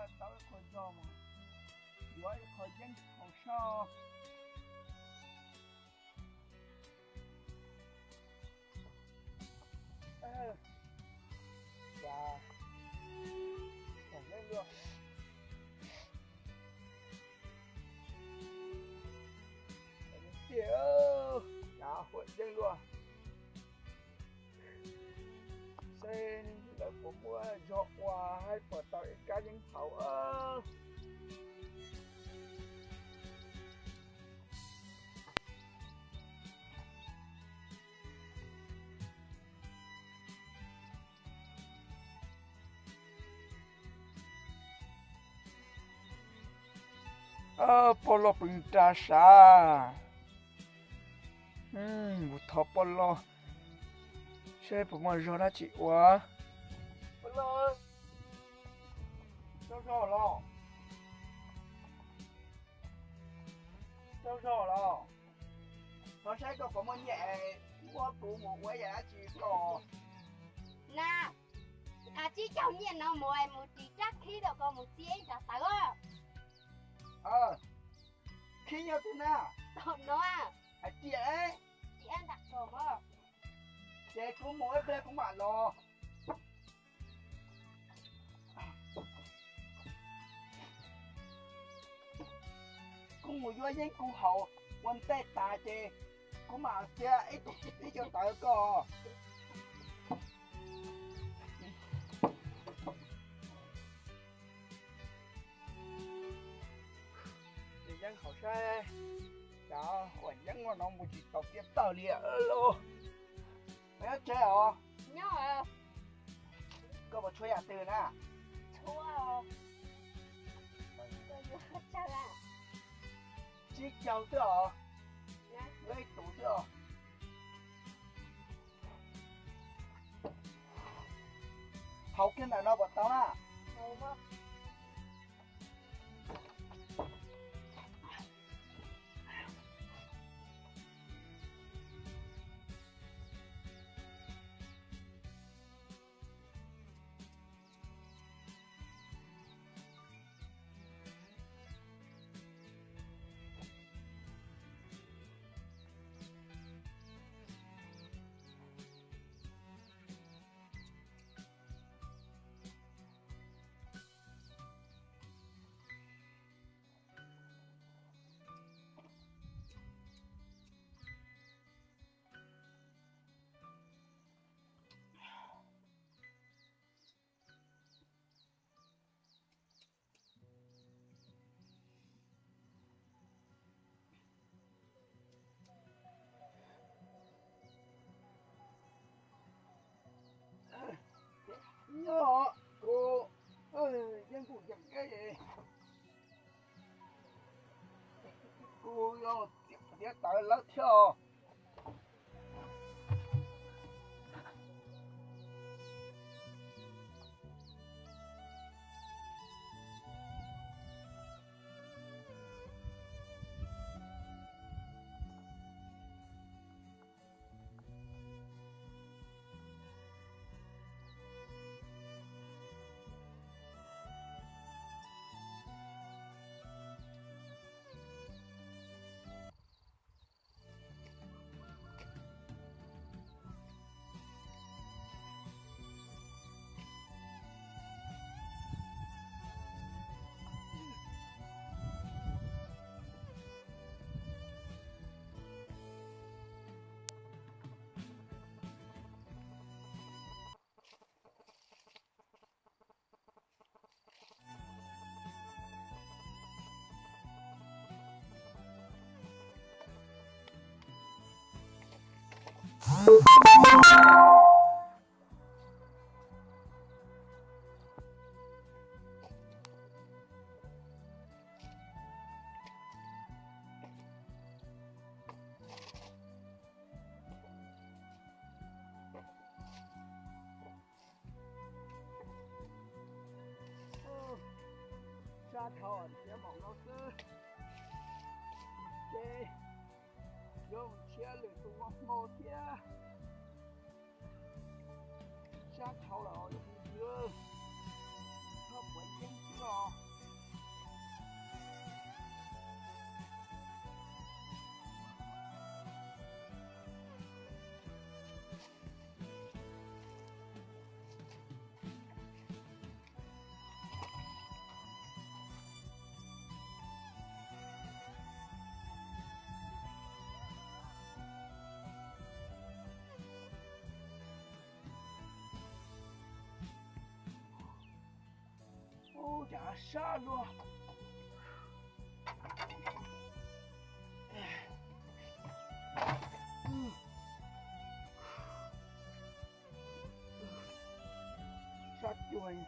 Tau ib qho zog mas yuav ib qho yeeb haus sab. Cas huam yeeb luaj. Tiag, cas huam yeeb luaj. Seb lawv puas muab zog ua, hais puas tau ib kab yeeb haus. Poj loj pw nra sav. Mus thov poj loj seb puas muaj zog dab tsi ua. Poj loj, tau zog los? Tau zog los? Thov saib koj puas muaj nyiaj es muab kuv mus ua yam dab tsi koj. Na, nqa tsib caug nyiaj no mus es mus ris rab khib rau koj mus txiav ib nrab tawv. Khib nyob twg na? Tom no. Hais tias, ces kuv mus ib pliag kuv mam los. Kuv mus yuav yeeb kuv haus ua ntej tas ces kuv mam txiav ib co tawv koj. Yeeb haus saib, cas huam yeeb no mus tsis tau tiab tawg li lauj. Nyob tsev os. Koj puas tshuav yam twg na? Tsib caug xwb os. Yuav ib tug xwb os. Haus kiag ntawm no puas tau na? Nyob kuv yeej kuj yeem, kuv yuav tiav tawv lawv thiab. Sab dhau thiab, mam no xwb ces yuav mus nrhiav lwm tus ua hmo thiab. Sab dhau lawm, yog mus ywg, txhob puav yeeb xwb os. Ua cas sab luaj. Sab cuag.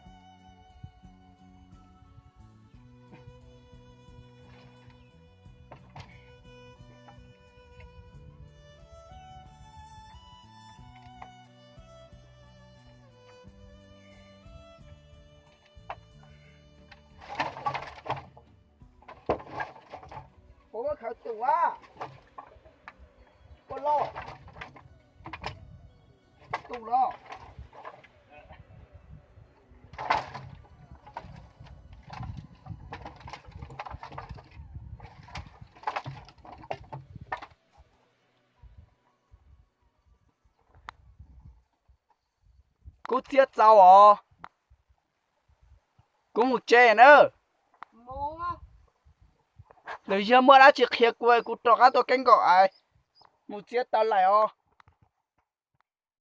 Puas muaj khaws tus a? Puas loj? Tus los. Kuv txiav txaus os. Kuv mus tsev na. Lwm yog muaj dab tsi qhia kuv, kuv rov qab tuaj keeb nkaum es mus txiav tau lawm os.